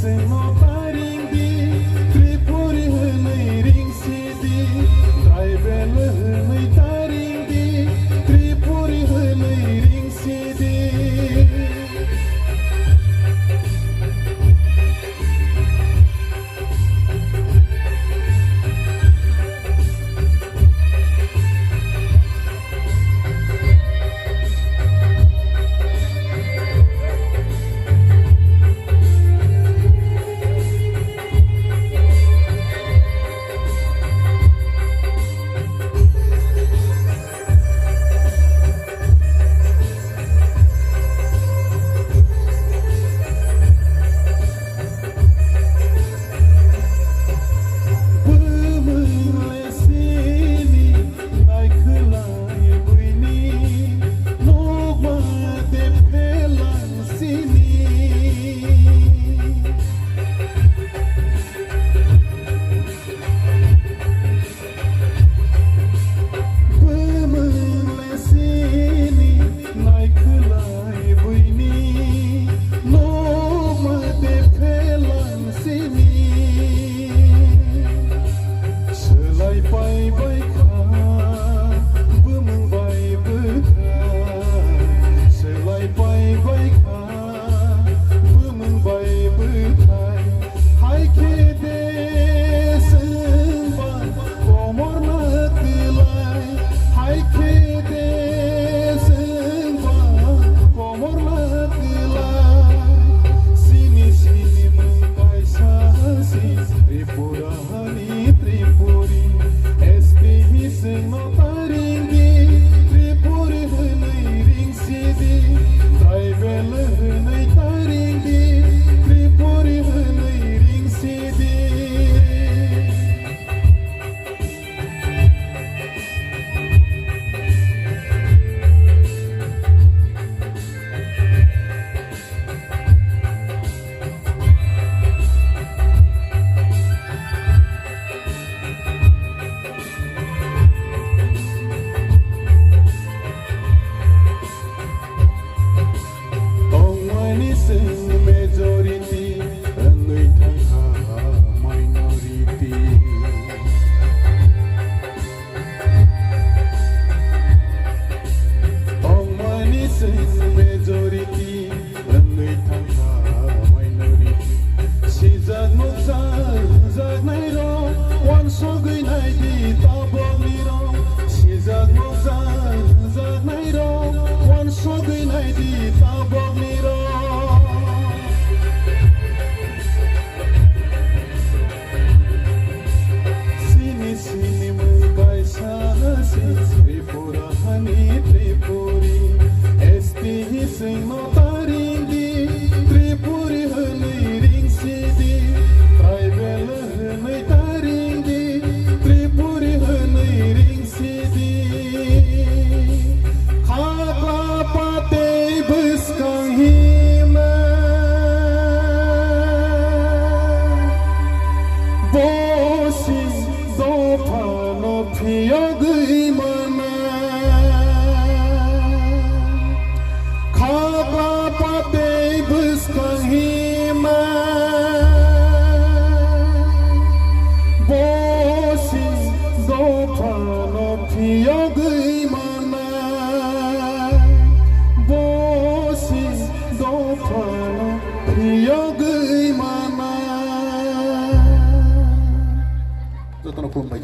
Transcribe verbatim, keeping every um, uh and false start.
Chwngno taring di, Tripuri hwnwi ring si di, tribal hwnwi taring di, Tripuri hwnwi ring si di. Bwmwng le sini naikhwlai buini, nokma de phelang sini. Bwmwng le sini naikhwlai buini, nokma de phelang sini. Swlai pai bai kha bwmwng bai bwthai, swlai pai bai kha bwmwng bai bwthai. Hai khe de chwng ba komor na twlai, hai khe de chwng ba komor na twlai. Sini sini mwng kaisa si Tripura hani Tripuri, S T hi chwngno taring di, Tripuri hwnwi ring si di, tribal hwnwi taring di, Tripuri hwnwi ring si di. Tongmani chwng majority, wngwi thangkha minority. Tongmani chwng majority, wngwi thangkha minority. Sijak nukjak hwnjaknairok, uansugwi naidi tabuknirok. Sijak nukjak hwnjaknairok, uansugwi naidi tabuknirok. Sini sini mwng kaisa si Tripura hani Tripuri, S T hi chwngno taring di, Tripuri hwnwi ring si di, tribal hwnwi taring di, Tripuri hwnwi ring si di. Khakla patei bwskang hima, bo si dophano phiyogwi mana. Khakla patei bwskang hima, bo si dophano phiyogwi mana, bo si dophano phiyogwi mana. Jotono khulumbai.